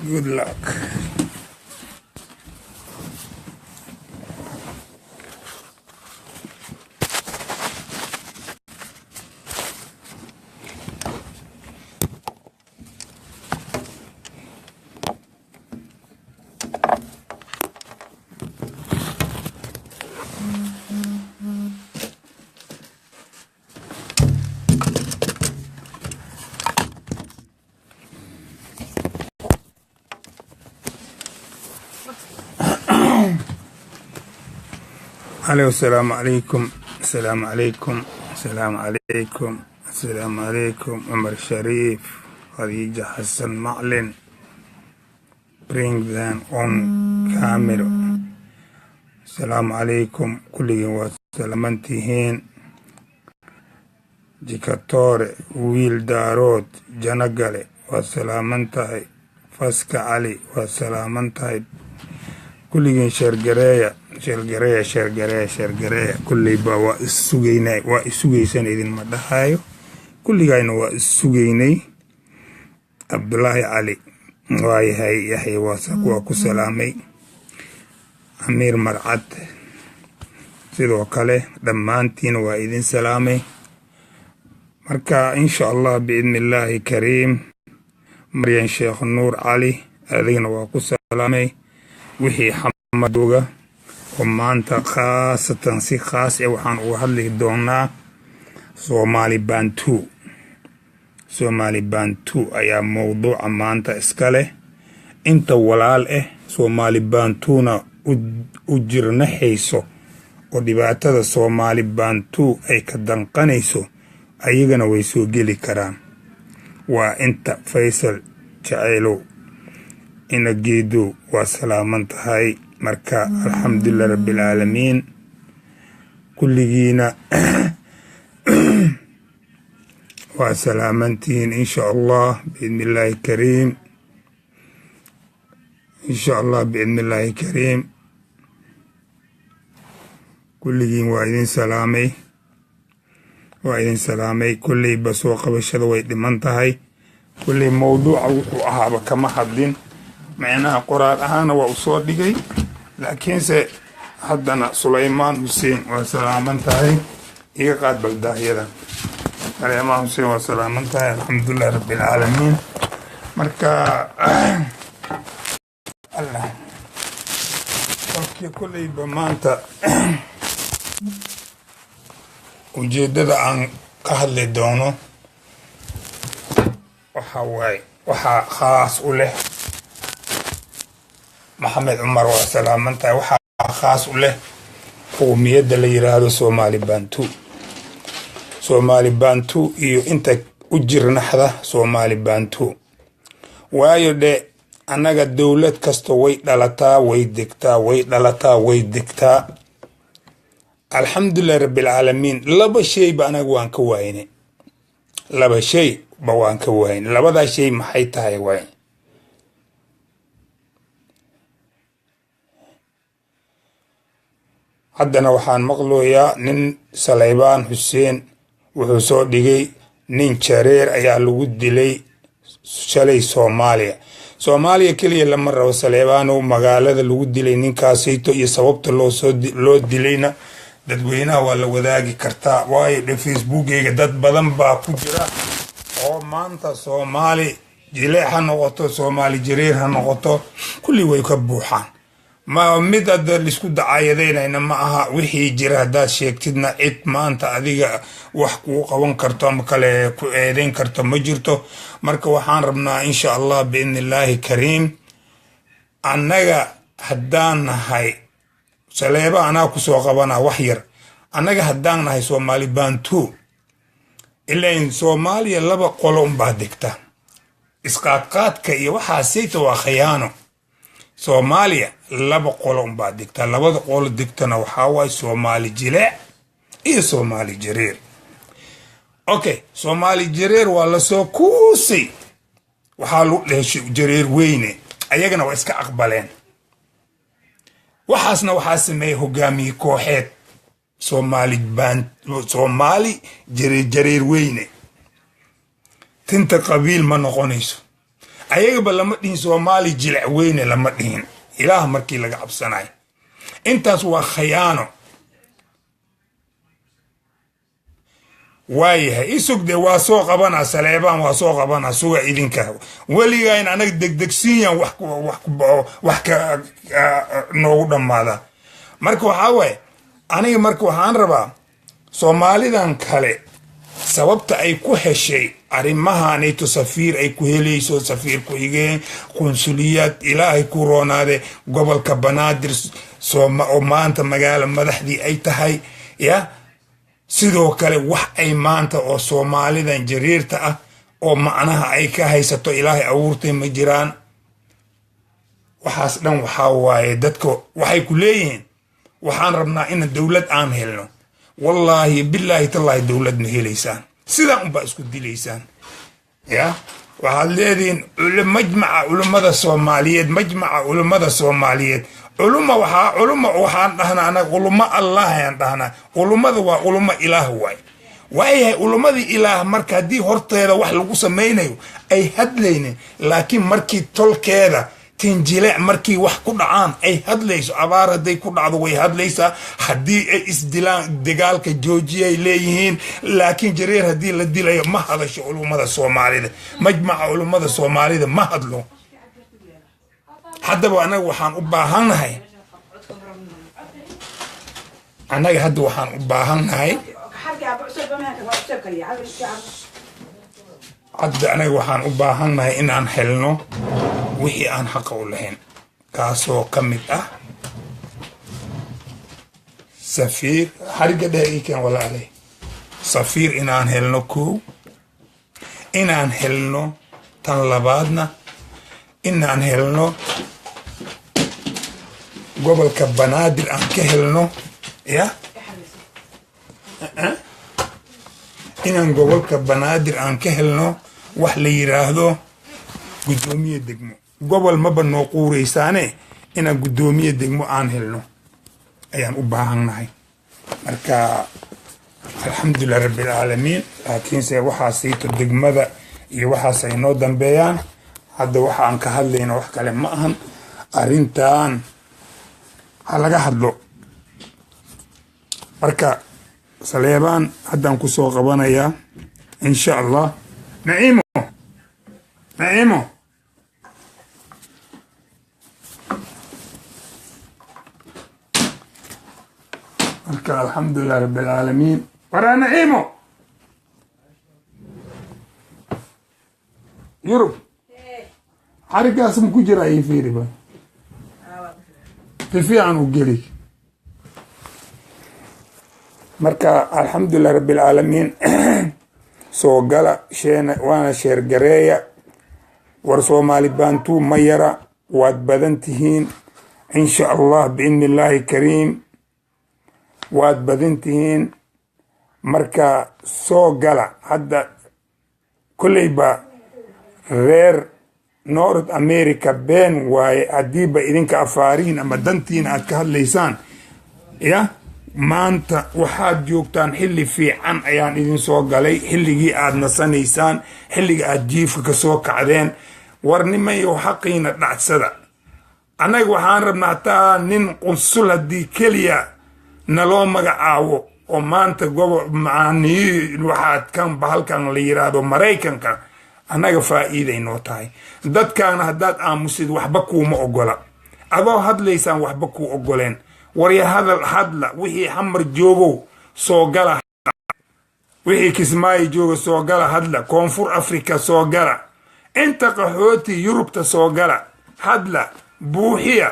Good luck. Alo, asalaamu calaykum, asalaamu calaykum, asalaamu calaykum, asalaamu calaykum. Cumar Shariif, Khadiija Xasan Maclin, bring them on camera. Asalaamu calaykum, kulligiin waa salaamantihiin. Jikatoore, wiil Daarood Janagale, waa salaaman tahay. Faska Cali, waa salaaman tahay. Kulligiin share gareeya, share gareeya, share gareeya, share gareeya. Kulleyba waa issugaynay, waa issugaysan, idinma dhahayo. Kulligayna waa issugaynay. Cabdulaahi Cali, waayahay. Yaxya, waa ku salaamay. Amiir Marcad, sidoo kale dhammaantiin waa idin salaamay. Marka insha Allah, biidni Illaahi kariim. Maryan Sheekh Nuur Cali, adigna waa ku salaamay. Wixii xamadooga oo maanta khaasatan, si khaas e, waxaan uga hadli doonaa Soomaali Bantu. Soomaali Bantu ayaa mowduuca maanta iska leh. Inta walaal ah Soomaali Bantuna u jirnaxayso oo dhibaatada Soomaali Bantu ay ka danqanayso, ayagana way soo geli karaan. Waa inta Faysal Jacaylow ina geedow, waa salaaman tahay. Marka alxamdulilah rabbialcaalamiin, kulligiina waa salaamantihiin, insha Allah biidni Illaahi kariim, insha Allah biidni Illaahi kariim. Kulligiin waa idin salaamay, waa idin salaamay. Kulleyba soo qabashada way dhiman tahay. Kulley mowduuca wuxuu ahaaba kama hadlin, macnaha qoraal ahaana waa u soo dhigay, laakiinse haddana Sulaymaan Xuseen, waa salaaman tahay. Iga qaad baldaahyada. Sulaymaan Xuseen, waa salaaman tahay. Alxamdulilah rabbi alcaalamiin. Marka Allah kolkii kolleyba maanta ujeeddada aan ka hadli doono waxa waaye, waxaa khaas u leh Maxamed Cumar, waa salaaman tahay. Waxaa khaas u leh qowmiyadda la yiraahdo Soomaali Bantu, Soomaali Bantu iyo inta u jirnaxda Soomaali Bantu. Waayo dhe, annaga dowlad kasta way dhalataa, way degtaa, way dhalataa, way degtaa. Alxamdulilah rabbialcaalamiin, laba shay ba anaga waan ka waayne, laba shay ba waan ka waayne. Labadaa shay maxay tahay? Waay, haddana waxaan maqlooyaa nin Salaybaan Xuseen wuxuu soo dhigay nin Jareer ayaa lagu dilay shalay Soomaaliya. Soomaaliya keliya lama rabo, Saleebaanow. Magaalada lagu dilay ninkaasayto iyo sababta loosoo dilayna dadweynaha waa la wadaagi kartaa. Waayo dhe, Facebookeyga dad badan baa ku jira oo maanta Soomaali jileec ha noqoto, Soomaali Jareer ha noqoto, kulli way ka buuxaan. Ma mid hadda laisku dacaayadaynayna ma aha. Wixii jira haddaad sheegtidna, cid maanta adiga wax kuu qaban karto ama kale ku eedeyn karto ma jirto. Marka waxaan rabnaa, insha Allah biidni Illaahi kariim, annaga haddaan nahay Saleeba, anaa kusoo qabanaa wax yar. Annaga haddaan nahay Soomaali Bantu, ilain Soomaaliya laba qolo unbaa degta. Isqaadqaadka iyo waxaasayta waa khayaano. Soomaaliya laba qolo unbaa degta. Labada qolo degtana waxaa waaye Soomaali Jileec iyo Soomaali Jareer. Okay, Soomaali Jareer waa lasoo kuusay, waxaa lagu dheheshay Jareer Weyne, ayagana waa iska aqbaleen. Waxaasna waxaa sameeyey hogaamiye kooxeed Soomaali baan, Soomaali Jareer, Jareer Weyne. Tinta qabiil ma noqonayso. Ayagaba lama dhihin Soomaali jilic weyne, lama dhihin. Ilaah markii laga cabsanayo, intaas waa khayaano. Waayahay, isugde, waa soo qabanaa Saleebaan, waa soo qabanaa. Suga idinka weligaa in anaga degdegsiiyan wax ka noogu dhammaada. Marka waxaa waaye, aniga marka waxaan rabaa Soomaalidan kale sababta ay ku heshay arrimahanayto, safiir ay ku helayso, safiir ku-xigeen, qunsuliyad, Ilaahay ku roonaade, gobolka Banaadir oo maanta magaalo madaxdii ay tahay, ya sidoo kale wax ay maanta oo Soomaalidan jariirta ah oo macnaha ay ka haysato Ilaahay abuurtay ma jiraan. Waxaas dhan waxaa waaye, dadka waxay ku leeyihiin waxaan rabnaa in dowlad aan helno. Wallaahi, bilaahi, tallaahi, dowlad ma helaysaan, sidaa unbaa isku dilaysaan. Ya waxaad leedihiin majmaca culummada Soomaaliyeed, majmaca culummada Soomaaliyeed. Culuma waxaa culuma waxaan dhahnaa anaga culummo Allah ayaan dhahnaa. Culummada waa culummo Ilaah waay. Waayahay, culummadii Ilaah marka haddii horteeda wax lagu samaynayo ay hadlaynin, laakiin markii tolkeeda tinjileec markii wax ku dhacaan ay hadlayso, abaar hadday ku dhacdo way hadlaysaa, haddii ay isdilaan dagaalka joojiyay leeyihiin, laakiin jareer haddii la dilayo ma hadasho culummada Soomaalida. Majmaca culummada Soomaalida ma hadlo. Haddaba anaga waxaan u baahannahay, annaga hadda waxaan u baahannahay, hadda anaga waxaan u baahannahay inaan helno wixii aan xaqa u lahayn, kaasoo ka mid ah safiir. Xarigga dheer ii keen, walaalay. Safiir inaan helno kow, inaan helno tan labaadna, inaan helno gobolka Banaadir aan ka helno, ya inaan gobolka Banaadir aan ka helno wax la yiraahdo guddoomiye degmo. Gobol maba noo quuraysaane, inaan guddoomiye degmo aan helno ayaan u baahannahay. Marka alxamdulilah rabbilcaalamiin, laakiinse waxaa siito degmada iyo waxaas ay noo dambeeyaan. Hadda waxa aan ka hadlayno wax kale ma ahan, arrintan ha laga hadlo. Marka Saleebaan haddaan ku soo qabanayaa, insha Allah. Naciimo, Naciimo, marka alxamdulilah rabbilcaalamiin. Waraa Naciimo, Yurub xarigaas ma ku jira? Ii fiiriba, si fiican u geli. Marka alxamdulilah rabbilcaalamiin, soo gala sheena waana sheergareeya. War Soomaali Baantuu ma yara, waad badan tihiin, insha Allah, biidni illaahi kariim, waad badan tihiin. Marka soo gala. Hadda kolleyba reer North America been waaye haddiiba idinka afaarihin ama dantiina aad ka hadlaysaan. Ya maanta waxaad joogtaan xilli fiican ayaan idin soo galay, xilligii aad nasanaysaan, xilliga aad jiifka ka soo kacdeen. War nimayow, xaqiina dhacsada. Annaga waxaan rabnaa hataa nin qunsul haddii keliya naloo magacaabo oo maanta gobo maanii waxaad kan bahalkan la yiraahdo Maraykanka, annaga faa'iiday noo tahay. Dadkaana haddaad aamusid waxba kuuma ogola, adoo hadlaysaan waxba kuu ogoleen. Warya hadal, hadla. Wixii Xamar joogow soo gala, wixii Kismaayo jooga soo gala, hadla. Koonfur Africa soo gala, inta qaxooti Yurubta soo gala, hadla, buuxiya,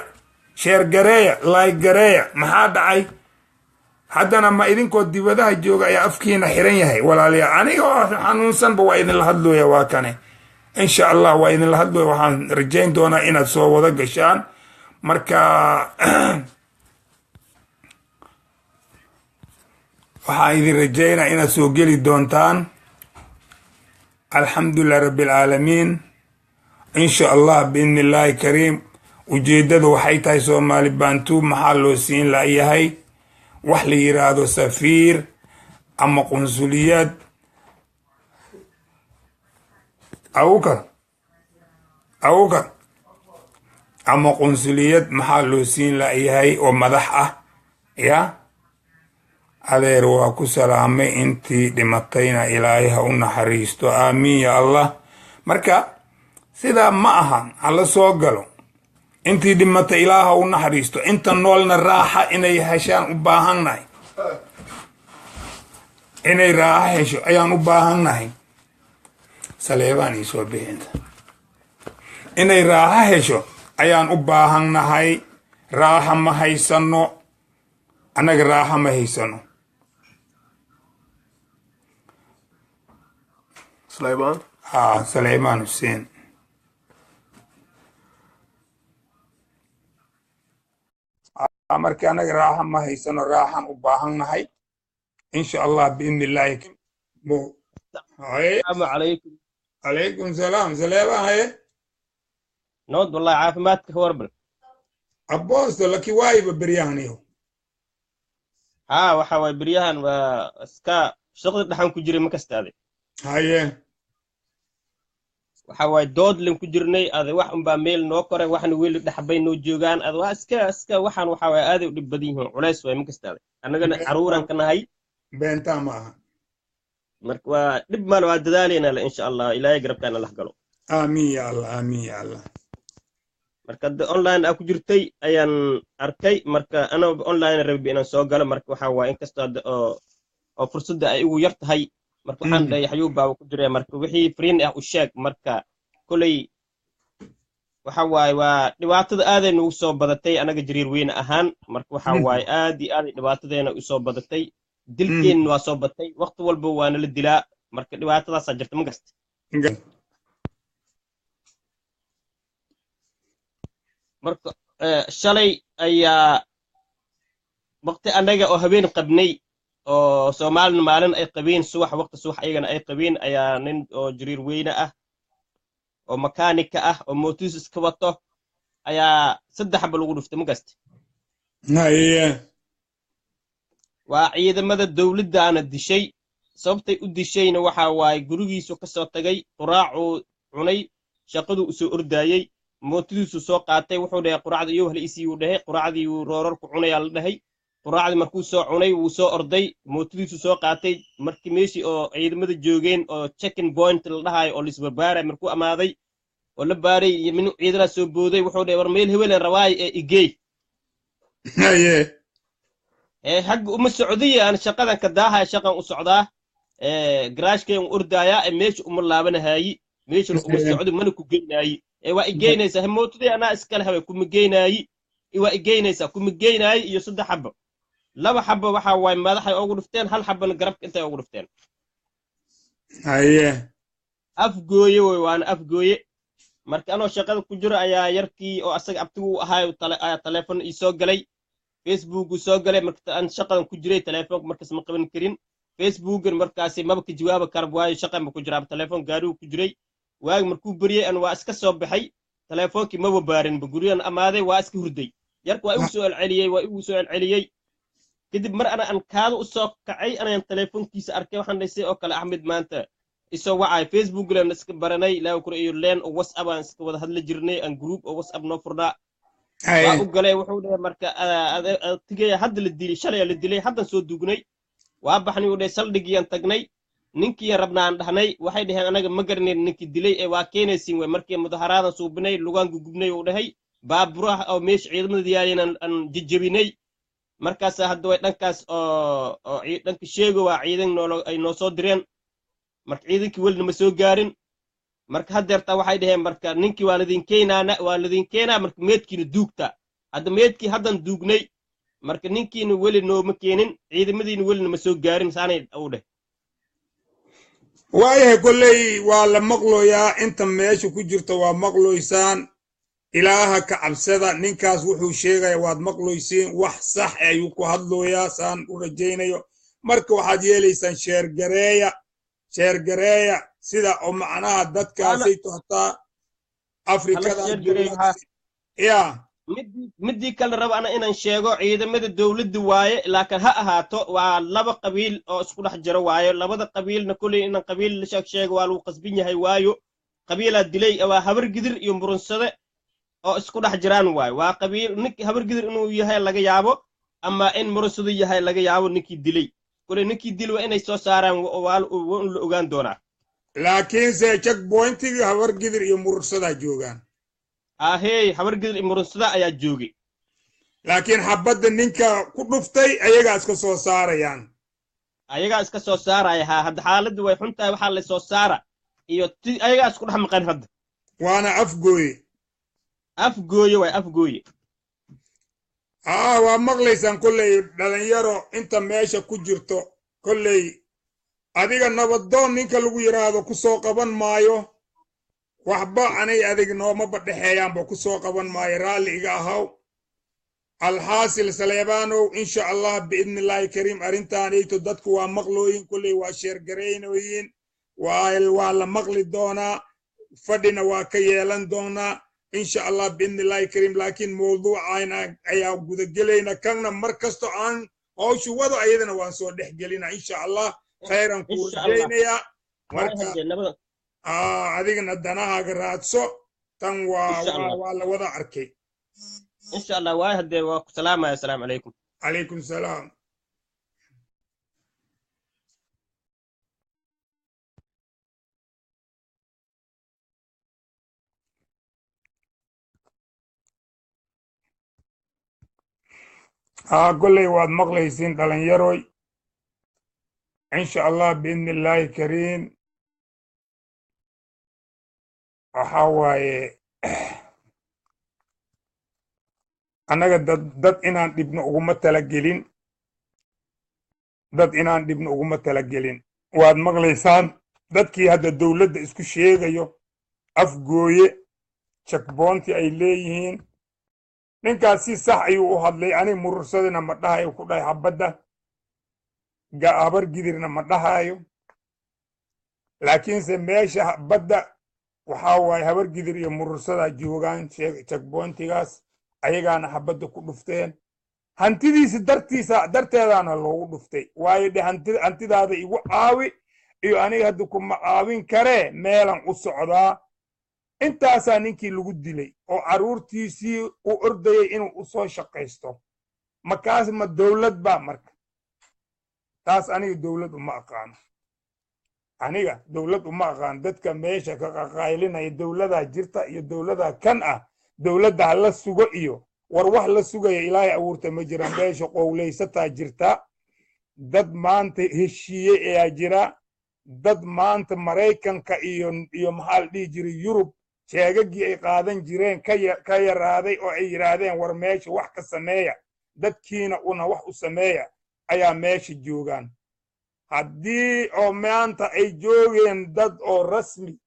sheergareeya, laaygareeya. Maxaa dhacay haddana? Ma idinkoo dibadaha jooga ayaa afkiina xiran yahay? Walaalayaal, aniga oo xanuunsanba waa idinla hadlooya, waa kane, insha Allah waa idinla hadlooya. Waxaan rajayn doonaa inaad soo wada gashaan. Marka waxaan idin rajaynaa inaad soo geli doontaan. Alxamdulilah rabbilcaalamiin, insha Allah, biidni illaahi kariim. Ujeeddadu waxay tahay, Soomaali Baantuu maxaa loo siin layahay wax la yiraahdo safiir ama qunsuliyad? Abukar, Abuukar, ama qunsuliyad maxaa loo siin layahay oo madax ah? Ya adeer, waa ku salaamay. Intii dhimatayna Ilaahay ha u naxariisto. Aamiin ya Allah. Marka sidaa ma aha, hala soo galo. Intii dhimatay Ilaah ha u naxariisto, inta noolna raaxa inay heshaan u baahannahay. Inay raaxa hesho ayaan u baahannahay. Saleebaan iisoo bixinta, inay raaxa hesho ayaan u baahannahay. Raaxa ma haysano annaga, raaxa ma haysano. Sulaiman? Ah, Saleymaan Xuseen. Marka annaga raaxa ma haysano, raaxan u baahannahay, insha Allah, biidni illaahi. Haye. Asalaamu calaykum. Calaykum salaam, Saleebaan, haye. Nabad wallahi, caafimaadka ka warbal. Aboosto laki waayiba beryahaniyo. Haa, waxa waay beryahan waa iska shaqada dhexan ku jiray, ma kastaaday. Haye. Waxa waay doodlin ku jirnay ada, wax unbaa meel noo koray, waxna weli dhexbay noo joogaan ada. Waa iska waxaan waxa waay aaday u dhib badan yihiin, culays waay, ma kastaaday. Annagana caruuran ka nahay. Beentaa ma aha. Marka waa dhib maal, waa dadaalaynaa le, insha Allah Ilaahay garabkaana lah galo. Aamiin ya Allah, aamiin ya Allah. Marka hadda online aa ku jirtay ayaan arkay. Marka anoo online rabbi inaan soo galo, marka waxa waay inkastoo hadda oo fursadda ay igu yar tahay, marka waxaan dhahay xayuub baa ku jira, marka wixii friin ah u sheeg. Marka koley waxa waaye waa dhibaatada aaday nagu soo badatay anaga Jariir Weyne ahaan. Marka waxa waaye aad iyo aad dhibaatadeena u soo badatay, dilkeenna waa soo batay, waqti walba waa nala dilaa. Marka dhibaatadaasaa jirta, ma gasta. Marka shalay ayaa waqti annaga oo habeen qabnay oo Soomaalina maalin ay qabeen, subax waqti subax ayagana ay qabeen, ayaa nin oo Jariir Weyne ah oo makaanika ah oo mootiis iska wato ayaa saddex xaba lagu dhuftay, ma gasta. Haye. Waa ciidamada dowladdaana dishay. Sababtay u dishayna waxa waaye gurigiisu ka soo tagay, quraacuu cunay, shaqaduu usoo ordaayey, mootidiisu soo qaatay. Wuxuu dhahay quraacda iyo wahla isii uu dhahay. Quraacdii uu roorarku cunayaa la dhahay. Quraacdii markuu soo cunay wuu soo orday, mootidiisu soo qaatay. Markii meeshii oo ciidamada joogeen oo checking point la dhahayo oo laisbarbaaray markuu amaaday oo la baaray iyo min ciidanaa soo booday, wuxuu dhahay war meel hebelan rawaay ee igeey. Haye. Ee xagga uma socdiya, aan shaqadan ka daahaya, shaqan u socdaa, ee garaashkeen u ordaayaa, ee meesha uma laabanahaayi, meeshana uma socdo, mana ku geynaayi. Ee waa igeynaysaa he, mootadii anaa iskale habay, kuma geynaayi. Ee waa igeynaysaa, kuma geynaayi. Iyo saddex xabo, laba xabo waxa waaye madaxay ugu dhufteen, hal xabana garabka intay ugu dhufteen. Haye. Afgooye wey, waana Afgooye. Marka anoo shaqada ku jiro ayaa yarkii oo asaga abtigu u ahaay ayaa teleefon ii soo galay, Facebook uu soo galay. Marka aan shaqadan ku jiray telefoonka markaas ma qaban karin, Facebookan markaasi maba ka jawaabi kara waayo shaqan ba ku jiraa, telefoon gaarigu ku jiray. Waagi markuu beriyey an waa iska soo baxay, telefoonkii maba baarinba, guryahan amaaday, waa iska hurday. Yarka waa igu soo celceliyey, waa igu soo celceliyey. Kadib mar ana aan kaada u soo kacay anayaan telefoonkiisa arkay. Waxaan dhahay oo kale Axmed maanta isoo wacay. Facebook leen iska baranay ilaa kure iyo leen oo WhatsApp aan iska wada hadli jirnay, aan group oo WhatsApp noo furnaa waa u galay. Wuxuu dhahay marka tigaya hadda la dilay, shalay la dilay, haddan soo duugnay, waa baxnay uu dhahay. Saldhigiyaan tagnay, ninkiiyan rabnaa aan dhahnay. Waxay dhaheen anaga ma garanayn ninkii dilay ee waa keenaysiin wey. Markii mudaharaadan suubinay, lugaan gugubnay uu dhahay, baaburaha oo meesha ciidamada yaayeen aan jejebinay. Markaas hadda way dhankaas oo dhanka sheego waa ciidan noolo ay noo soo direen. Marka ciidankii welina ma soo gaarin. Marka haddeertaa waxay dhaheen marka ninkii waa ladin keenaana, waa ladin keenaa, marka meedkiina duugta. Hadda meedkii haddan duugnay, marka ninkiina weli nooma keenin, ciidamadiina welina ma soo gaarin, saanay u dheh. Waayahay, kolley waa la maqloyaa, inta meesha ku jirta waa maqloysaan. Ilaaha ka cabsada. Ninkaas wuxuu sheegaya waad maqloysiin, wax sax ayuu ku hadlooyaa saan u rajaynayo. Marka waxaad yeelaysaan sheergareeya, sheergareeya, sida oo macnaha dadkaasay tohtaa Afrikada ya. Midii kale raba ana inaan sheego, ciidamada dowladda waaye, laakiin ha ahaato waa laba qabiil oo isku dhex jiro waayo. Labada qabiilna kolley inaan qabiil la sheeg sheego waa lagu qasbin yahay waayo Qabiilaa dilay, waa Habar Gidir iyo Murunsade oo isku dhex jiraan waay. Waa qabiil ninkii Habar Gidir inuu yahay laga yaabo ama in Murunsado yahay laga yaabo ninkii dilay. Kule ninkii dilay waa inay soo saaraan, waa la ogaan doonaa. Laakiinse checkpointigii Habar Gidir iyo Murursadaa joogaan. Ahey, Habar Gidir iyo Murunsada ayaa joogay. Laakiin xabadda ninka ku dhuftay ayagaa iska soo saarayaan. Ayagaa iska soo saaraya. Haa, hadda xaaladdu way xun tahay. Waxaa la soo saara iyo ti ayagaa isku dhex maqan hadda. Waana Afgooye. Afgooye waay, Afgooye. Aa, waa maqlaysaan kolley dhalinyaro inta meesha ku jirto. Kolley adiga nabadoon ninka lagu yidhaahdo ku soo qaban maayo waxba, anay adig noomaba dhexeeyaanba, ku soo qaban maayo, raalli iga ahaw. Alxaasil, Saleebaanow, insha Allah biidni Illaahi kariim, arrintaanayto dadku waa maqlooyin, kolley waa sheergaraynooyin, waa la maqli doonaa, fadhina waa ka yeelan doonaa insha Allah biidni Illaahi kariim. Laakiin mawduucayna ayaa gudagelayna kanna mar kasto aan hawshu wado ayadana waan soo dhex gelina insha Allah. Khayran kuu rajaynayaa. Marka adigana danahaaga raadso, tan waa la wada arkay. Insha Allah. Waay, haddee waa ku salaamaya. Asalaamu calaykum. Calaykum salaam. Haa, golley waad maqlaysiin dhalinyaroy. Insha Allah biidni Illaahi kariim, waxaa waaye annaga dad inaan dhibno uguma talagelin, dad inaan dhibno uguma talagelin. Waad maqlaysaan dadkii hadda dowladda isku sheegayo, Afgooye checkpointi ay leeyihiin. Ninkaas si sax ayuu u hadlay. Anig Murursadina ma dhahayo ku dhahay xabadda, Habar Gidirna ma dhahayo, laakiinse meesha badda waxaa waaye Habar Gidir iyo Murursadaa joogaan checkpointigaas, ayagaana xabadda ku dhufteen. Hantidiisi dartiisa darteedaana loogu dhuftay, waayo dhe hantidaada igu caawi iyo aniga hadda kuma caawin karee, meelan u socdaa. Intaasaa ninkii lagu dilay oo carruurtiisii u ordayay inuu u soo shaqaysto. Makaas ma dowlad baa? Marka taas aniga dowlad uma aqaano, aniga dowlad uma aqaano. Dadka meesha ka qaqaylinaya dowladaa jirta iyo dowladaa kan ah, dowladda ha la sugo iyo war wax la sugaya Ilaahay abuurta ma jiraan. Meesha qowlaysataa jirta, dad maanta heshiiyey ayaa jira, dad maanta Maraykanka iyo maxaa la dhihi jiray, Yurub jeegagii ay qaadan jireen ka yaraaday oo ay yidhaahdeen war meesha wax ka sameeya, dadkiina una wax u sameeya ayaa meesha joogaan. Haddii oo maanta ay joogeen dad oo rasmi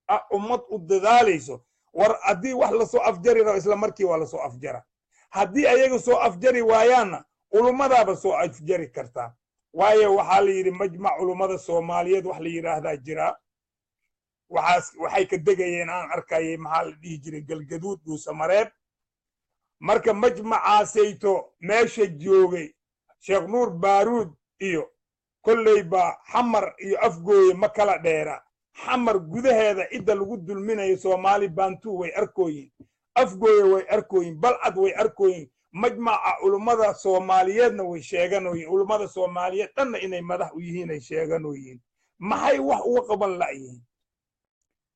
ah ummad u dadaalayso, war haddii wax lasoo afjari rabo isla markii waa lasoo afjara. Haddii ayaga soo afjari waayaanna, culummadaaba soo afjari kartaa, waayo waxaa la yidhi Majmac Culummada Soomaaliyeed wax la yidhaahdaa jiraa. Waxaas waxay ka degayeen aan arkayay, maxaa la dhihi jiray, Galgaduud, Dhuusamareeb. Marka majmacaasayto meesha joogay Sheekh Nuur Baaruud iyo kolleyba Xamar iyo Afgooye ma kala dheera. Xamar gudaheeda cidda lagu dulminayo Soomaali Bantu way arkooyin, Afgooye way arkooyin, Balcad way arkooyin. Majmaca Culummada Soomaaliyeedna way sheeganoyin, culummada Soomaaliyeed dhanna inay madax u yihiin ay sheeganoyiin. Maxay wax uga qaban la'yihiin?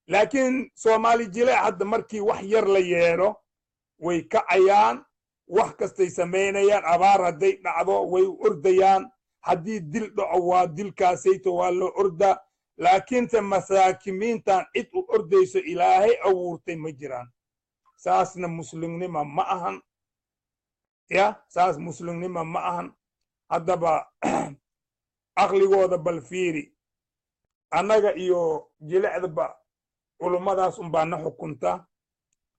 Laakiin Soomaali jileec hadda markii wax yar la yeelo way kacayaan, wax kastay samaynayaan. Abaar hadday dhacdo way ordayaan, haddii dil dhaco waa dilkaasayto waa loo ordaa. Laakiinse masaakimiintan cid u ordayso Ilaahay abuurtay ma jiraan. Saasna muslimnima ma ahan ya, saas muslimnima ma ahan. Haddaba aqligooda bal fiiri. Annaga iyo jilecdaba culummadaas unbaa na xukunta.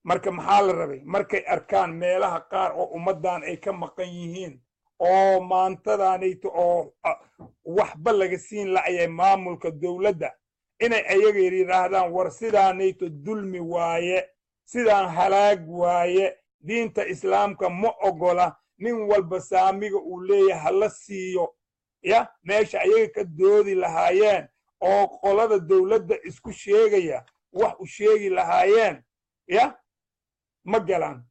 Marka maxaa la rabay? Markay arkaan meelaha qaar oo ummaddan ay ka maqan yihiin oo maantadaanayto oo waxba laga siin la'yay maamulka dowladda, inay ayaga yidhaahdaan war sidaanayto dulmi waaye, sidaan halaag waaye, diinta Islaamka ma ogola, nin walba saamiga uu leeyahay hala siiyo ya. Meesha ayaga ka doodi lahaayeen oo qolada dowladda isku sheegaya wax u sheegi lahaayeen ya ma galaan,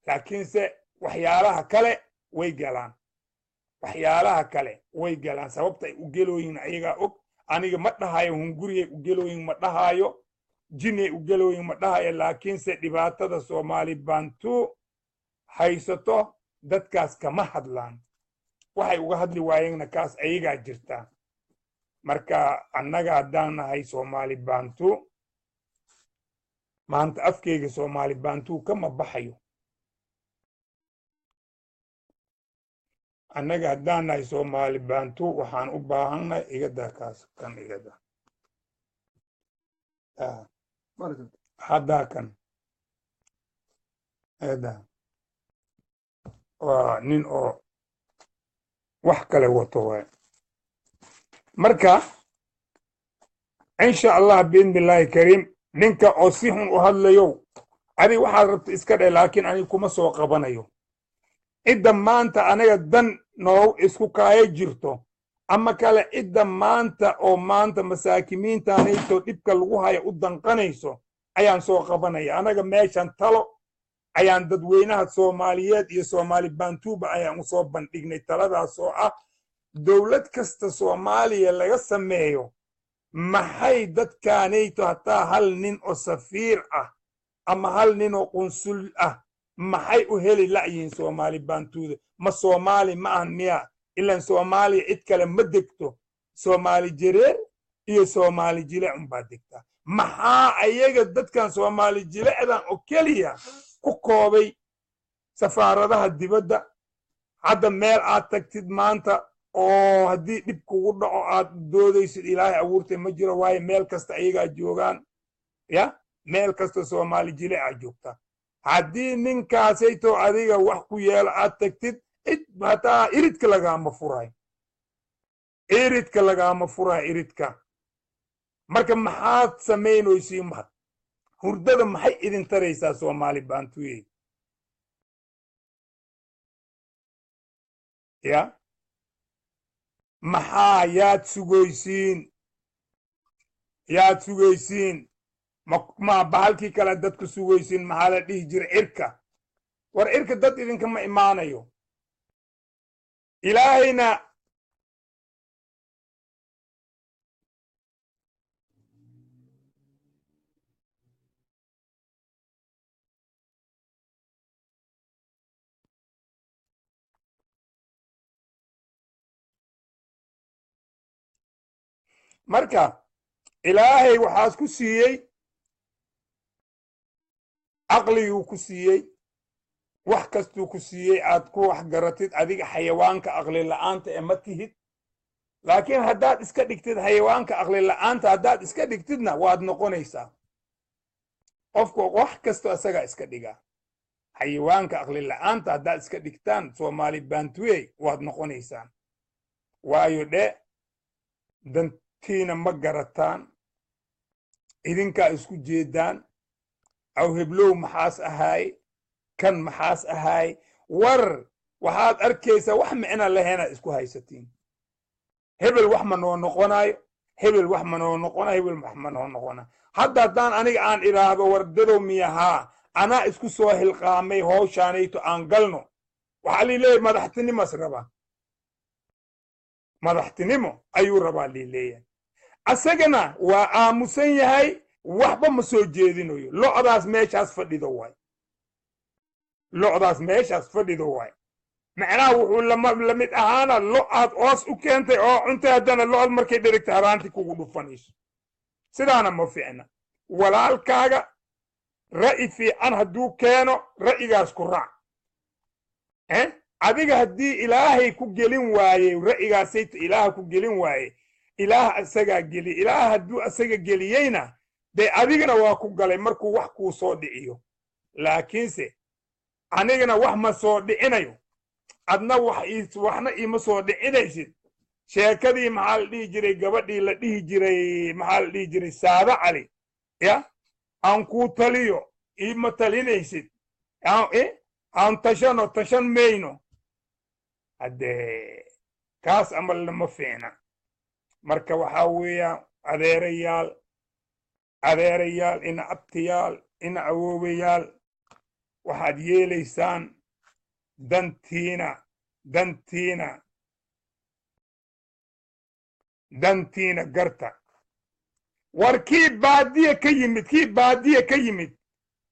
laakiinse waxyaalaha kale way galaan, waxyaalaha kale way galaan. Sababta ay u gelooyin ayagaa og. Aniga ma dhahayo hunguriyay u gelooyin, ma dhahayo jinay u gelooyin, ma dhahayo, laakiinse dhibaatada Soomaali Bantu haysato dadkaas kama hadlaan. Waxay uga hadli waayeenna kaas ayagaa jirtaa. Marka annaga haddaan nahay Soomaali Bantu, maanta afkeyga Soomaali Bantu kama baxayo. Annaga haddaan nahay Soomaali Bantu waxaan u baahannahay igadaa kaas kan igada haddaa kan igada waa nin oo wax kale wato waay. Marka insha Allah biidni illaahi kariim, ninka oo si xun u hadlayo, adig waxaad rabta iska dheh, laakiin aniga kuma soo qabanayo. Cidda maanta aniga dan noo isku kaaya jirto ama kale, cidda maanta oo maanta masaakimiintaanayto dhibka lagu haya u danqanayso ayaan soo qabanaya. Anaga meeshan talo ayaan dadweynaha Soomaaliyeed iyo Soomaali Bantuuba ayaan usoo bandhignay, taladaas oo ah dowlad kasta Soomaaliya laga sameeyo, maxay dadkaanayto hataa hal nin oo safiir ah ama hal nin oo qunsul ah maxay u heli la'yihiin Soomaali Bantuuda? Ma Soomaali ma ahan miya? Ilan Soomaaliya cid kale ma degto, Soomaali Jareer iyo Soomaali Jilec unbaa degtaa. Maxaa ayaga dadkan Soomaali Jilecdan oo keliya ku koobay safaaradaha dibadda? Hadda meel aad tagtid maanta oo haddii dhib kugu dhaco aad doodaysid Ilaahay abuurtay ma jiro, waayo meel kasta ayagaa joogaan ya, meel kasta Soomaali Jilecaa joogta. Haddii ninkaasayto adiga wax ku yeelo aad tagtid, cid hataa iridka lagaama furayo, iridka lagaama furayo iridka. Marka maxaad samaynaysiin? Hurdada maxay idin taraysaa Soomaali Baantuyey ya? Maxaa yaad sugaysiin? Yaad sugaysiin ma bahalkii kale dadku sugaysiin? Maxaa la dhihi jira? Cirka. War cirka dad idinkama imaanayo. Ilaahayna marka Ilaahay waxaas ku siiyey caqliguu ku siiyey, wax kastuu ku siiyey aad ku wax garatid. Adiga xayawaanka aqli la'aanta ee ma tihid, laakiin haddaad iska dhigtid xayawaanka aqli la'aanta, haddaad iska dhigtidna waad noqonaysaa. Qofku wax kasto isagaa iska dhigaa. Xayawaanka aqli la'aanta haddaad iska dhigtaan Soomaali Bantuey waad noqonaysaan, waayo dhe dantiina ma garataan, idinkaa isku jeedaan. Aw heblow maxaas ahaay, kan maxaas ahaay? War waxaad arkaysaa wax micna lahaynaad isku haysatiin. Hebel wax ma noo noqonayo, hebel wax ma noo noqonayo, hebel wax ma noo noqonayo. Hadda haddaan aniga aan idhaahdo wardadow miyahaa anaa isku soo hilqaamay howshaanayto aan galno, waxaa liileeyahay madaxtinimas rabaa, madaxtinimo ayuu rabaa liileeyahay. Asagana waa aamusan yahay, waxba ma soo jeedinayo. Lo'daas meeshaas fadhido waay, lo'daas meeshaas fadhido waay. Macnaha wuxuu la mid ahaana lo aad oos u keentay oo cuntay, haddana lo'od markay dherigta haraanti kugu dhufanayso. Sidaana ma fiicna. Walaalkaaga ra'yi fiican hadduu keeno, ra'yigaas ku raac. Adiga haddii Ilaahay ku gelin waayey ra'yigaasayto, Ilaaha ku gelin waaye, Ilaah asagaa geliye. Ilaah hadduu asaga geliyeyna dee adigana waa ku galay markuu wax kuu soo dhiciyo. Laakiinse anigana wax ma soo dhicinayo, adna wax waxna iima soo dhicinaysid. Sheekadii maxaa la dhihi jiray, gabadhii la dhihi jiray, maxaa la dhihi jiray, Saada Cali ya, aan kuu taliyo iima talinaysid, aan tashano tashan mayno. Haddee kaas amal lama fiicna. Marka waxaa weeyaan adeerayaal, Adeerayaal, ina abtiyaal, ina awoowayaal, waxaad yeelaysaan dantiina, dantiina, dantiina garta. War kii baadiye ka yimid, kii baadiye ka yimid,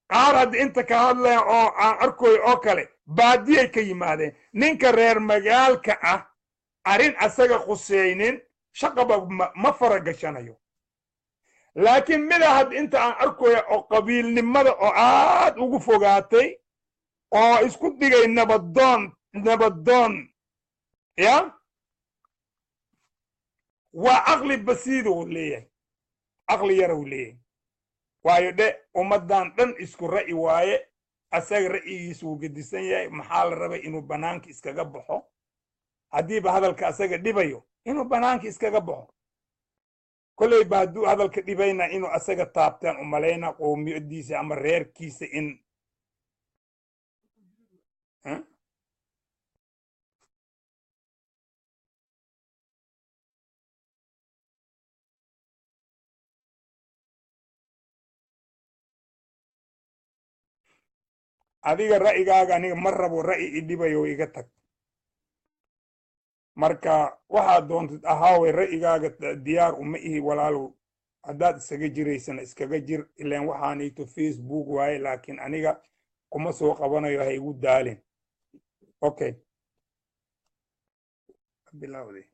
qaar hadda inta ka hadlayan oo aan arkoy oo kale baadiyay ka yimaadeen. Ninka reer magaalka ah arrin asaga khuseynin shaqaba ma faragashanayo, laakiin mida hadda inta aan arkoya oo qabiilnimada oo aad ugu fogaatay oo isku dhigay nabadoon, nabadoon ya waa caqli basiida uu leeyahay, caqli yara uu leeyahay. Waayo dhe, ummaddan dhan isku ra'yi waaye, asaga ra'yigiisa wuu gedisan yahay. Maxaa la rabay? Inuu bannaanka iskaga baxo. Haddiiba hadalka asaga dhibayo, inuu bannaanka iskaga baxo. Kolleyba hadduu hadalka dhibayna, inuu asaga taabtaan umalayna qowmiyadiisa ama reerkiisa in. Huh? Adiga ra'yigaaga aniga ma rabo, ra'yi i dhibayo iga tag. Marka waxaad doontid ahaaway, ra'yigaaga diyaar uma ihi, walaalow. Haddaad iskaga jiraysana iskaga jir, ilaan waxaanayto Facebook waaye, laakiin aniga kuma soo qabanayo, ha igu daalin. Okay, bilawday.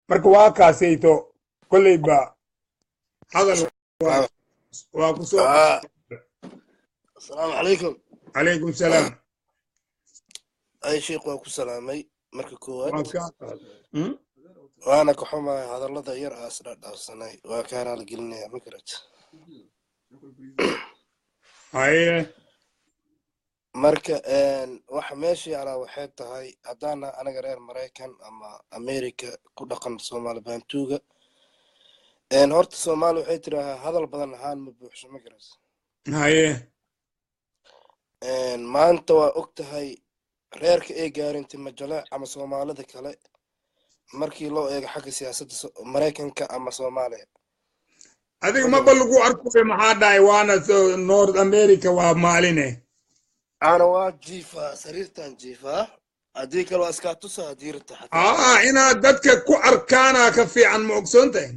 Marka waa kaasayto, kolleyba hadal waa ku soo. Asalaamu calaykum. Calaykum salaam. Ay sheekh, waa ku salaamay marka koowaad. Waan kaa qaaday. Waana ka xumahay hadallada yar aas dhaadhaafsanay, waa kaa raaligelinaya, ma garat? Haye. Marka waxa meesha yaalaa waxay tahay, haddaana anaga reer Maraykan ama America ku dhaqan Soomaali baantuuga, horta Soomaali waxay tidhaahaa hadal badan ahaan ma buuxsho, ma garat? Haye. Maanta waa og tahay reerka ay gaarintay majale ama Soomaalida kale markii loo eego xagga siyaasadda Maraykanka ama Soomaaliya. Adiga maba lagu arkoy, maxaa dhahay? Waana North America, waa maaline. Ana waa jiifaa, sariirtaan jiifaa, haddii kale waa iskaa tusa haddii rabta xataa. Aa, inaad dadka ku arkaanaa ka fiican, ma ogsoon tahay?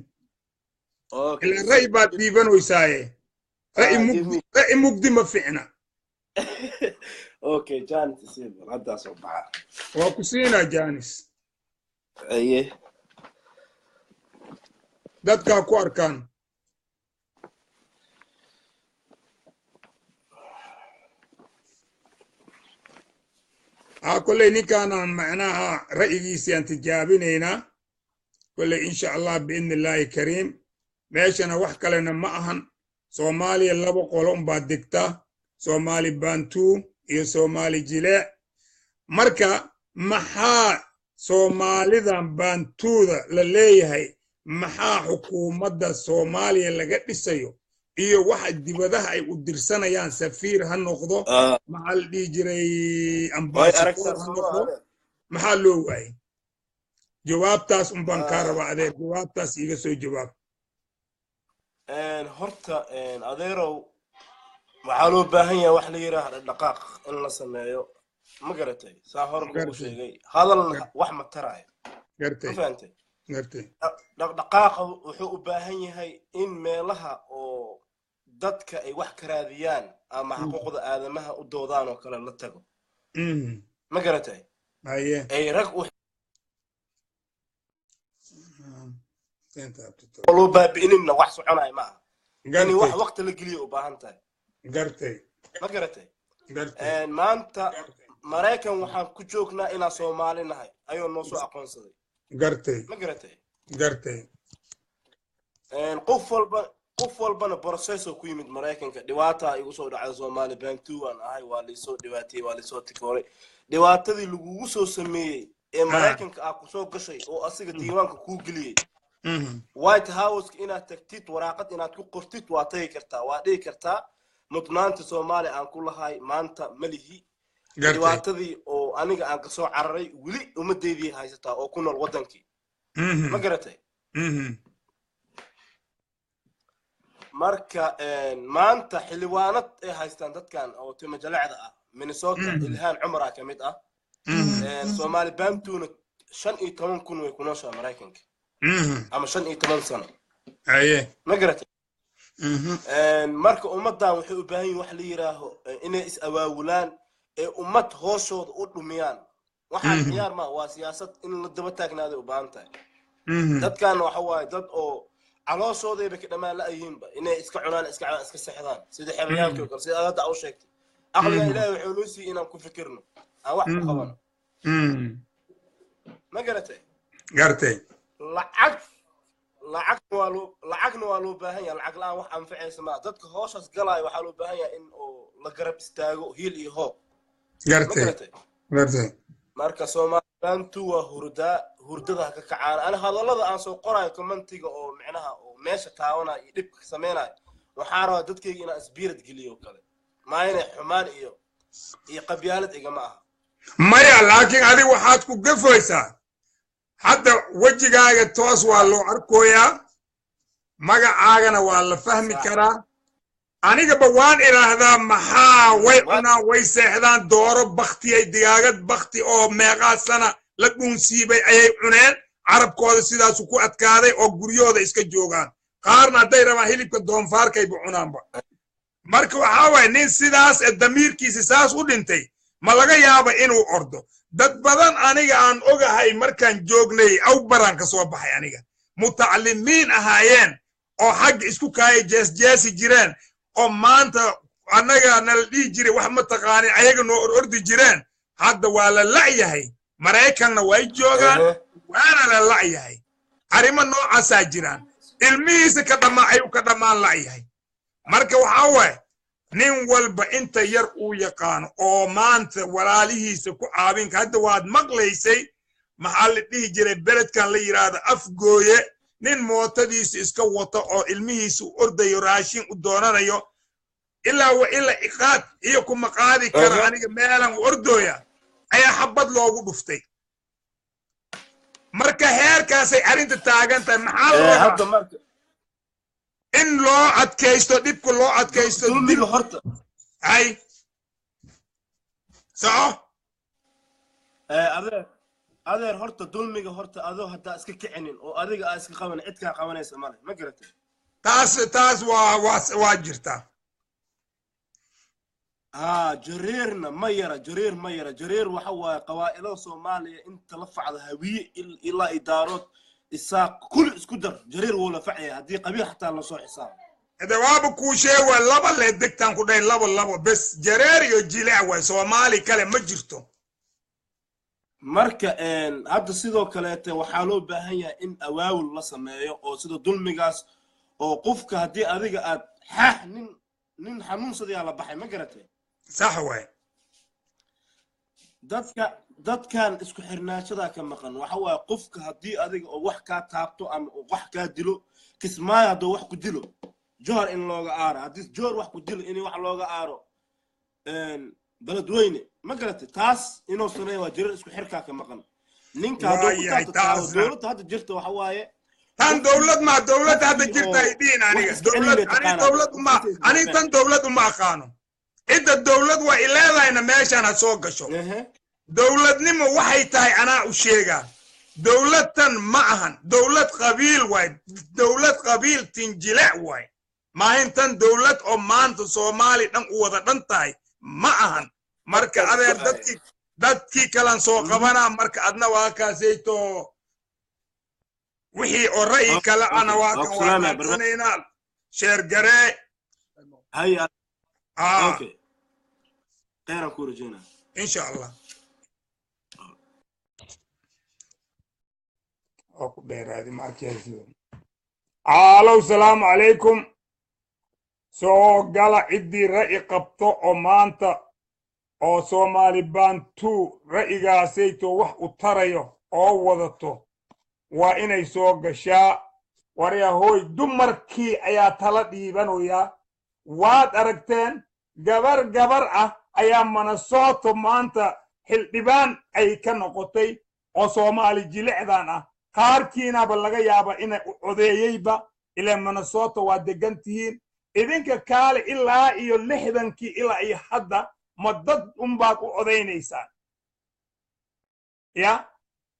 Okay. Ilaan ra'yi baad dhiibanoysaaye, ra'yi ah give mugdi me ra'yi mugdi ma fiicna. Okay, janis isiibal haddaa soo baxa. Waa ku siinaa janis. Aye. Dadkaa ku arkaan. Aa, kolley ninkaanaan macnaha ra'yigiisii aan tijaabinaynaa kolley, insha Allah, biidni illaahi kariim. Meeshana wax kalena ma ahan, Soomaaliya laba qolo unbaa degta, Soomaali Bantu iyo Soomaali Jileec. Marka maxaa Soomaalidan Bantuuda la leeyahay? Maxaa xukuumadda Soomaaliya laga dhisayo iyo waxa dibadaha ay u dirsanayaan, safiir ha noqdo, maxaa la dhihi jiray, way ambasador aragtaa ha soo noqdo, adeer. Maxaa loo waayay? Jawaabtaas un baan kaa rabaa, adeer, jawaabtaas iiga soo jawaab. Horta adeerow, waxaa loo baahan yahay wax la yidhaahda dhaqaaq in la sameeyo, ma garatay? Saa horeba ugu Gartay. sheegay, hadalna wax ma taraayo, ma Gartay. fahantay? Gartay. Dhaqdhaqaaqa wuxuu u baahan yahay in meelaha oo dadka ay wax ka raadiyaan ama xuquuqda aadamaha u doodaan oo kale la tago, ma garatay? Haye. Ay rag u Inta abtito. loo baabi'ininna wax soconaya ma aha in wax Gartay. waqti la geliyo u baahan tahay. Gartay. Ma garatay? Gartay. Maanta Maraykan waxaan ku joognaa inaan Soomaali nahay ayuu noo soo aqoonsaday. Gartay. Ma garatay? Gartay. Qof walbana process oo ku yimid Maraykanka. Dhibaata igu soo dhacday, Soomaali Bantu aan ahay, waa laisoo dhibaateeyey, waa laisoo tikooray. Dhibaatadii lagugu soo sameeyey ee Maraykanka aa kusoo gashay oo asiga diiwaanka kuu geliyey White House inaad tagtid, waraaqad inaad ku qortid, waa tagi kartaa, waa dhihi kartaa mudnaanta Soomaaliya aan ku lahay maanta ma lihi. Dhibaatadii oo aniga aan kasoo cararay weli ummadeydii haysataa oo ku nool waddankii, ma garatay? Marka maanta xildhibaanad ay haystaan dadkan oo timajalecda ah Minnesota, Ilhaan Cumara ka mid ah. Soomaali Bantuna 15,000 way ku nooshaha Maraykanka ama 15 sano, ma garatay? Marka ummaddan waxay u baahan yihin wax la yidhaaho inay is awaawulaan ee ummad hooshooda u dhumiyaan. Waxaan ciyaar ma waa siyaasad in la daba taagnaaday u baahan tahay. Dadkan waxa waaye dad oo calooshoodayba ka dhammaan la'yihiinba, inay iska cunaan, iska cabaan, iska sexdaan sida xerayaalkii oo kale. Sida aad hadda u sheegtay, aqliga Ilaahay wuxuu noo siiyey inaan ku fikirno, aan wax ku qabano, ma garatay? Gartay. Lacag, lacagna waa loo baahan yahay. Lacag la'aan wax anfacaysa maa. Dadka hooshaas galaayo waxaa loo baahan yahay in oo la garab istaago, hiil iyo hoob, ma garatay? Gartay. Marka Soomaalibantu waa hurdaa, hurdada ha ka kacaan. Ani hadallada aan soo qorayo, commentiga oo micnaha oo meesha taabanayo iyo dhibka sameynayo, waxaan rabaa dadkayga inaan isbiirad geliyo kale, maa inay xumaan iyo qabyaalad igama aha. Maya, laakiin adiga waxaad ku gafaysaa hadda wejigaaga toos waa loo arkooyaa, magacaagana waa la fahmi karaa. Anigaba waan idhaahdaa, maxaa way cunaan, way seexdaan, dooro baktiyay, digaagad bakti oo meeqaa sana la dhuunsiibay ayay cuneen, carabkooda sidaasu ku adkaaday oo guryahooda iska joogaan. Qaarna hadday rabaan hilibka doonfaarkayba cunaanba. Marka waxaa waaye, nin sidaas ee damiirkiisi saas u dhintay ma laga yaaba inuu ordo? Dad badan aniga aan ogahay markaan joognay Awbaraan ka soo baxay aniga, mutacalimiin ahaayeen oo xagga isku kaaya jeesjeesi jireen oo maanta annaga nala dhihi jiray wax ma taqaanin, ayaga noo orordi jireen, hadda waa la la'yahay. Maraykanna way joogaan, waana la la'yahay. Arrimo noocaasaa jiraan, ilmihiisa ka dhammaa ayuu ka dhammaan la'yahay. Marka waxaa waaye, nin walba inta yar uu yaqaano oo maanta walaalihiisa ku caawinka. Hadda waad maqlaysay, maxaa la dhihi jiray, beledkan la yidhaahdo Afgooye, nin mootadiisa iska wato oo ilmihiisa u ordayo, raashin u doonanayo, ilaa wa ilaa iqaad iyo kuma qaadi kara aniga meelan u ordooya, ayaa xabad loogu dhuftay. Marka heerkaasay arrinta taagan tahay. Maxaa la rabaa? In loo adkaysto dhibka, loo adkaysto dulmiga horta. Hay, soco. Adeer, adeer, horta dulmiga horta adoo haddaa iska kicinin oo adiga aa iska qaban, cid kaa qabanaysa male, ma garatay? Taas waa jirtaa. Haa, Jareerna ma yara, Jareer ma yara. Jareer waxa waaye qabaa'ilada Soomaaliya inta la facda, Hawiye ilaa Idaarood, Isaaq, kuli isku dar, Jareer wuu la facaya haddii qabiil xataa lasoo xisaabo. Hade waaba kuu sheega, laba le degtaan ku dhahay, labo labo bes, Jareer iyo Jileec waay, Soomaali kale ma jirto. Marka hadda sidoo kaleete waxaa loo baahan yahay in awaawul la sameeyo oo sida dulmigaas oo qofka haddii adiga aad xaax nin xanuunsadayaa la baxay, ma garatay? Sax waay. Dadkan isku xirnaashadaa ka maqan. Waxa waaye, qofka haddii adiga oo wax kaa taabto ama oo wax kaa dilo, Kismaayo hadduu wax ku dilo, Johor in looga aaro, haddii Johor wax ku dilo, in wax looga aaro Beledweyne, ma garatay? Taas inuu sameeyo waa jirar isku xirkaa ka maqan. Ninka hadduu ku Waayahay, taabto taabo taasna. Dowladda hadda jirta waxa waaye Tan dowlad ma, dowlad hadda qofkii jirta oo ay dhihin wax aniga iska dowlad celin bay ani taqaanaa dowlad uma ani tan dowlad uma aqaano. Cidda dowlad waa ileedahayna meeshaan ha soo gasho. Dowladnimo waxay tahay anaa u sheegaa. Dowladtan ma ahan dowlad qabiil waay, dowlad qabiil tinjilec waay. Maahintan dowlad oo maanta Soomaali dhan u wada dhan tahay ma ahan. Marka adeer, dadkii kalan soo qabanaa. Marka adna waa kaasayto, wixii oo ra'yi kale ana waa kan waa qaadanaynaa. Sheergaree. Haya. Ah. Okay, khayran kuu rajeynaa. Insha Allah. Waa ku dheeraadi, ma arkayso. Alow, salaamu calaykum. Soo gala ciddii ra'yi qabto oo maanta oo Soomaali Bantu ra'yigaasayto wax u tarayo oo wadato, waa inay soo gashaa. Waryahoy, dumarkii ayaa tala dhiibanaya. Waad aragteen, gabar gabar ah ayaa Minnesota maanta xildhibaan ay ka noqotay oo Soomaali jilicdan ah. Qaarkiinaba laga yaaba inay u codeeyeyba ilaa Minnesota waa degan tihiin idinka. Kaale, ilaa iyo 60-kii ilaa iyo hadda ma dad unbaad u codaynaysaan? Ya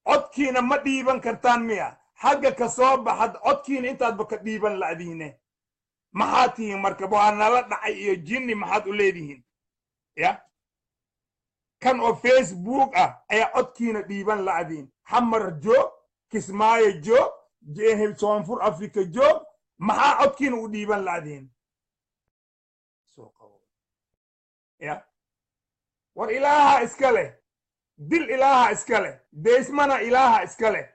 codkiina ma dhiiban kartaan miya? Xagga ka soo baxad codkiina intaadba ka dhiiban la'diine. Maxaad tihiin marka? Waa nala dhacay iyo jinni maxaad u leedihiin? Ya kan oo Facebook ah ayaa codkiina dhiiban la'diin. Xamar joog, Kismaayo joog, Soonfur Africa joog, maxaa codkiina u dhiiban la'diin? Ya war, Ilaaha iska leh dil, Ilaaha iska leh deysmana, Ilaaha iska leh.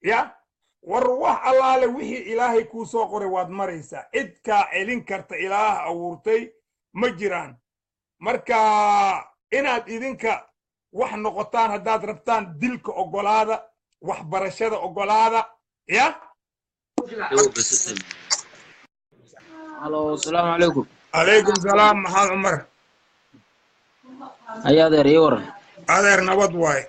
Ya war, wax allaale wixii Ilaahay kuu soo qoray waad maraysaa. Cid kaa celin karta Ilaaha abuurtay ma jiraan. Marka inaad idinka wax noqotaan haddaad rabtaan, dilka oggolaada, waxbarashada oggolaada. Ya. Halo, asalaamu calaykum. Calaykum salaam. Maxaad Cumar? Haya adeer, ii waran. Adeer, nabad waay.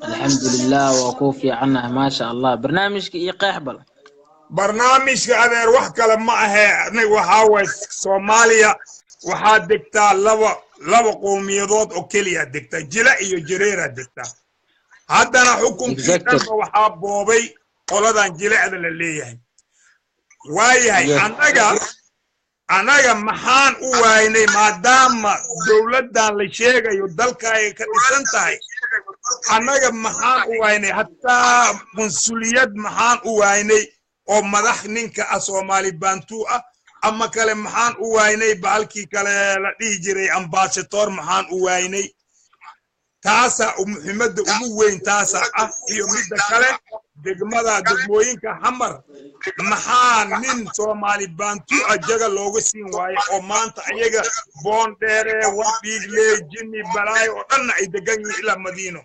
Alxamdulilah, waa kuu fiicannahay, maasha Allah. Barnaamijka iyo qeex bal. Barnaamijka, adeer, wax kale ma ahee, aniga waxaa waay Soomaaliya waxaa degtaa laba qowmiyadood oo keliya degta, jila iyo jareeraa degtaa. Haddana xukunkii dhanba waxaa boobay qoladan jilecda la leeyahay. Waayahay, annaga maxaan u waaynay maadaama dowladdan la sheegayo dalka ay ka dhisan tahay? Annaga maxaan u waaynay? Hataa qunsuliyad maxaan u waaynay oo madax ninka ah Soomaali Bantu ah ama kale? Maxaan u waaynay bahalkii kale la dhihi jiray ambassador? Maxaan u waaynay? Taasaa muhiimadda ugu weyn taasaa ah. Iyo midda kale, degmada degmooyinka Xamar maxaa nin Soomaali Bantu ah jaga looga siin waayo, oo maanta ayaga Boondheere, Wardhiigle, jinni balaayo oo dhanna ay degan yihiin ilaa Madiino?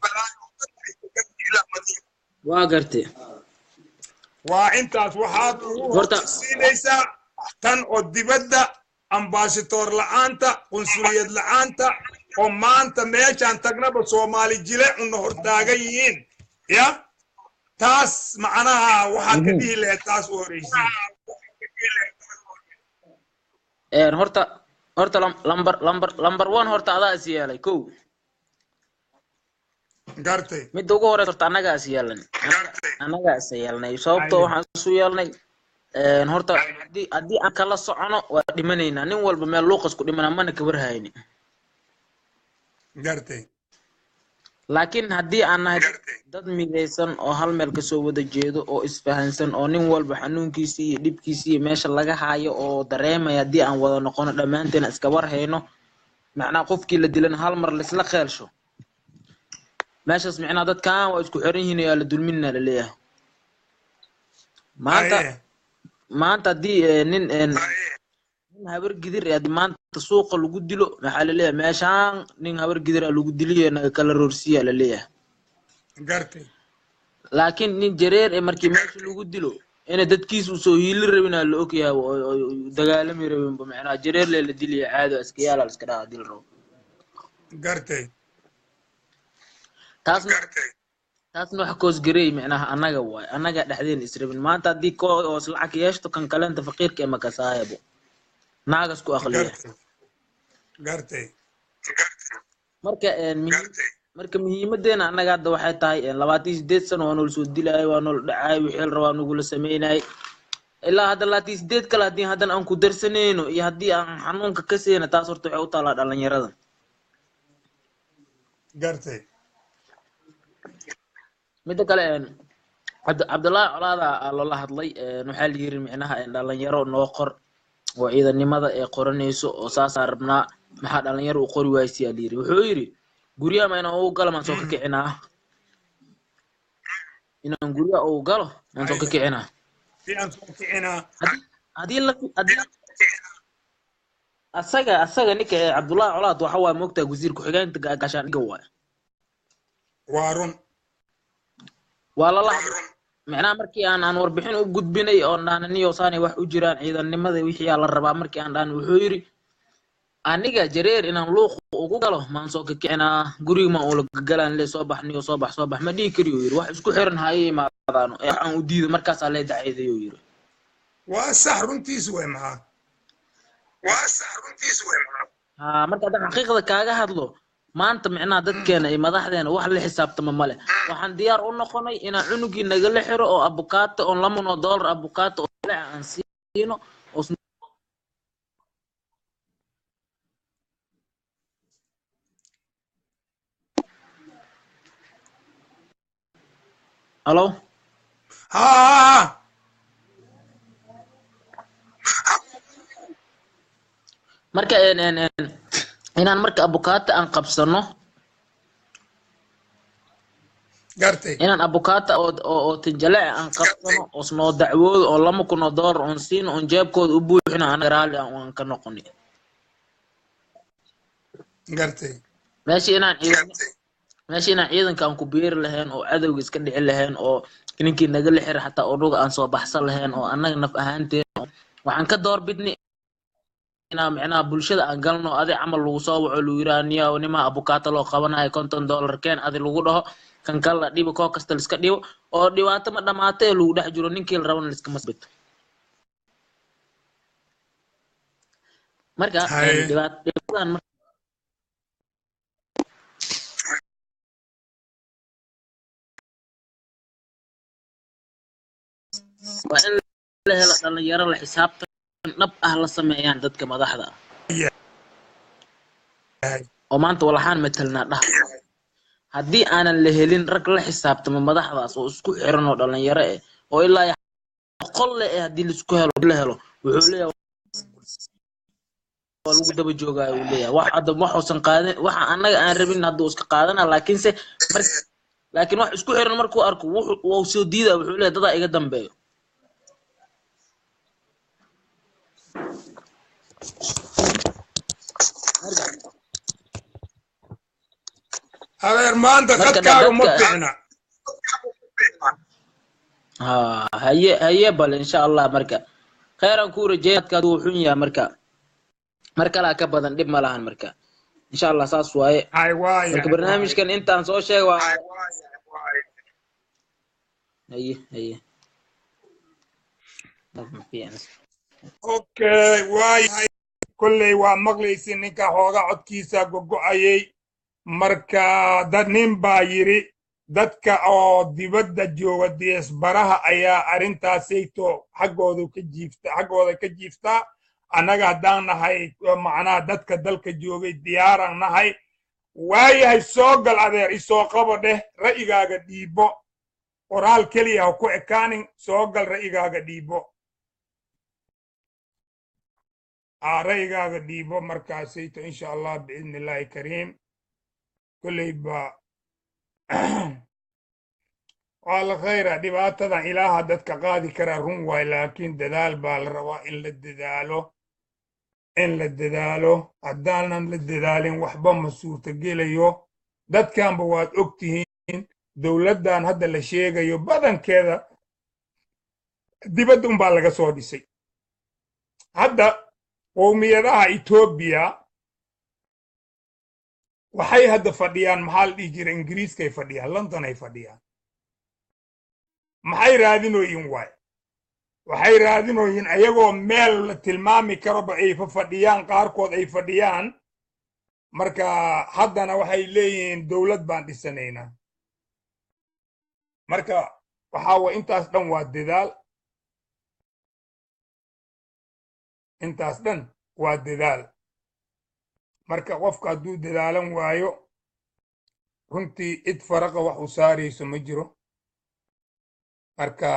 Waa gartay. Waa intaas. Waxaad ugu hortasiinaysaa tan oo dibadda ambassador la'aanta, qunsuliyad la'aanta, oo maanta meeshaan tagnaba Soomaali jile una hortaagan yihiin. Ya taas macnaha waxaad ka dhihi lahayd taas u horeysiin? Horta lambar one, horta adaa is yeelay kow. Gartay. Midda ugu horeysa, horta annagaa is yeelan, annagaa is yeelnay. Sababtoo waxaan isu yeelnay, horta haddii aan kala socono waa dhimanaynaa. Nin walba meel luuqas ku dhimanaa, mana ka warhayni. Gartay. Laakiin haddii aan nahay dad midaysan oo hal meel kasoo wada jeedo oo isfahansan oo nin walba xanuunkiisii iyo dhibkiisii iyo meesha laga haayo oo dareemaya, haddii aan wada noqono dhammaanteena iska war hayno, macnaha qofkii la dilana hal mar laisla qeelsho meeshaas, micnaha dadkan waa isku xiran yihiin, yaa la dulminna laleeyahay. Maanta haddii nin habar gidir haddii maanta suuqa lagu dilo, maxaa laleeyahay? Meeshaan nin habar gidir a lagu diliyo, naga kala roorsiya laleeyahay. Gartay. Laakiin nin jareer ee markii meesha lagu dilo ina dadkiisa usoo hiili rabin aa la ogyahay oo dagaalami rabinba, macnaha jareer lee la dilaya, caado iska yaala iska dhaha dil rabo. Gartay. Taasna wax koosgareey micnaha annaga waay, annaga dhexdeen israbin. Maanta haddii koo hoos lacag yeeshto, kan kaleenta faqiirka ee makasaayabo naagas ku aqliya. Gartay. Marka muhiimadeena annaga hadda waxay tahay, 28 sano waa noola soo dilaayay, waa noola dhacaay, wixii la rabaa nagula sameynayay. Ilaa hadda 28 kale haddii haddana aan ku darsanayno iyo haddii aan xanuunka ka siina, taas horta waxay u taalaa dhalinyarada. Gartay. Midda kale, Cabdullaahi Colaada aa loola hadlay. Waxaa la yiri micnaha dhalinyaro noo qor oo ciidanimada ee qoranayso oo saasaa rabnaa, maxaa dhalinyaro u qori waaysiyaa la yiri. Wuxuu yiri, guryaha ma inaan ugu galo maan soo ka kicinaa? Inaan guryaha ugu galo maan soo ka kicinaa? Siyaan soo kicinaa. Haddii la haddii asaga ninka ee Cabdullaahi Colaad waxa waaye, moogtahay, wasiir ku-xigeenka gaashaandhigga waaye. Waa run. Waa lala hadlay. Micnaha markii aan warbixin u gudbinay oo dhahnay niyow saanay wax u jiraan, ciidannimada wixii aa la rabaa, markii aan dhahnay, wuxuu yidhi aniga jareer inaan luuq ugu galo maan soo kakicinaa, guriga maan ula galaan le, soo bax niyo, soo bax, soo bax ma dhihi kari uu yidhi. Wax isku xiran ha ii imaadaano ee waxaan u diido markaasaa lee dacayday uu yidhi. Waa sax, runtiis way maxaa. Haa, marka haddaan xaqiiqda kaaga hadlo maanta, micnaha dadkeena iyo madaxdeena wax la xisaabtama male. Waxaan diyaar u noqonay inaan cunugii nagala xiro oo abukaata oon $2,000 abukaata oo aan siino oo halo. Haa. Marka inaan marka abukaata aan qabsano. Gartay. Inaan abukaata oo tinjaleec aan qabsano oo noo dacwoodo oo $2,000 oon siino oon jeebkooda u buuxino, anaga raalli aan ka noqoni. Gartay. Meesha inaan ciidanka aan ku biiri lahayn oo cadowga iska dhici lahayn oo ninkii nagala xira xataa oo dhuga aan soo baxsan lahayn oo annaga naf ahaanteen, waxaan ka doorbidnay inaan micnaha bulshada aan galno, adi camal lagu soo waco, lagu yiraha niyow nimaa abukaata loo qabanayo, $50 keen, adi lagu dhaho, kan kale la dhibo, koo kasta la iska dhibo oo dhibaato ma dhamaata ee lagu dhex jiro, ninkii la rabana la iskama sbito. Marka Haye. Dhibaatadan waa in la helo dhalinyaro la xisaabtan dhab ah la sameeyaan dadka madaxda ah oo maanta walaxaan matelnaa dhaha. Haddii aanan la helin rag la xisaabtamo madaxdaas oo isku xiran oo dhalinyaro eh oo ilaa iyo 100 le eh, haddii laisku helo la helo, wuxuu leeyahay waa lagu daba joogaayo, uu leeyahay wax hadda waxuusan qaadan, waxa annaga aan rabin hadduu iska qaadana. Laakiinse mar laakiin wax isku xiran markuu arko wuxuu wuu soo diidaa, wuxuu leeyahay dadaa iga dambeeyo. Adeer, maanta Marka khadkaaga ma dadka fiicna. Ha, haye haye, bal insha Allah marka kheyran kuu rajeeya. Dadka wuu xun yahay, marka mar kalaa ka badan dhib ma lahan. Marka insha Allah saas waaye. Hay waaya. Marka barnaamijkan intaan soo sheeg waa haye haye. Ma fiicna. Okay, waayahay, kolley waa maqlaysin ninka xooga codkiisa gogo'ayay. Marka dad nin baa yidhi dadka oo dibadda jooga diasporaha ayaa arrintaasayto xaggooda ka jiifta, xaggooda ka jiiftaa. Annaga haddaan nahay macnaha dadka dalka joogay diyaaraan nahay. Waayahay, soo gal adeer, isoo qabo dheh, ra'yigaaga dhiibo, qoraal keliya ha ku ekaanin, soo gal, ra'yigaaga dhiibo. Aa, ra'yigaaga dhiibo markaasayto insha Allah biidni illaahi kariim. Kolley ba waa la khayra, dhibaatadan ilaaha dadka qaadi karaa, run waay, laakiin dadaal baa la rabaa, in la dadaalo, in la dadaalo. Haddaanan la dadaalin waxba ma suurtagelayo. Dadkanba waad og tihiin, dowladdan hadda la sheegayo badankeeda dibadda unbaa laga soo dhisay. Hadda qowmiyadaha Etoobiya waxay hadda fadhiyaan, maxaa la dhihi jira, Ingiriiskay fadhiyaan, London ay fadhiyaan. Maxay raadinoyin waay? Waxay raadinoyin ayagoo meel la tilmaami karoba ay fa fadhiyaan, qaarkood ay fadhiyaan. Marka haddana waxay leeyihiin dowlad baan dhisanaynaa. Marka waxaa wa intaas dhan waa dadaal, intaas dhan waa dadaal. Marka qofka hadduu dadaalan waayo, runtii cid faraqa wax u saarayso ma jiro. Marka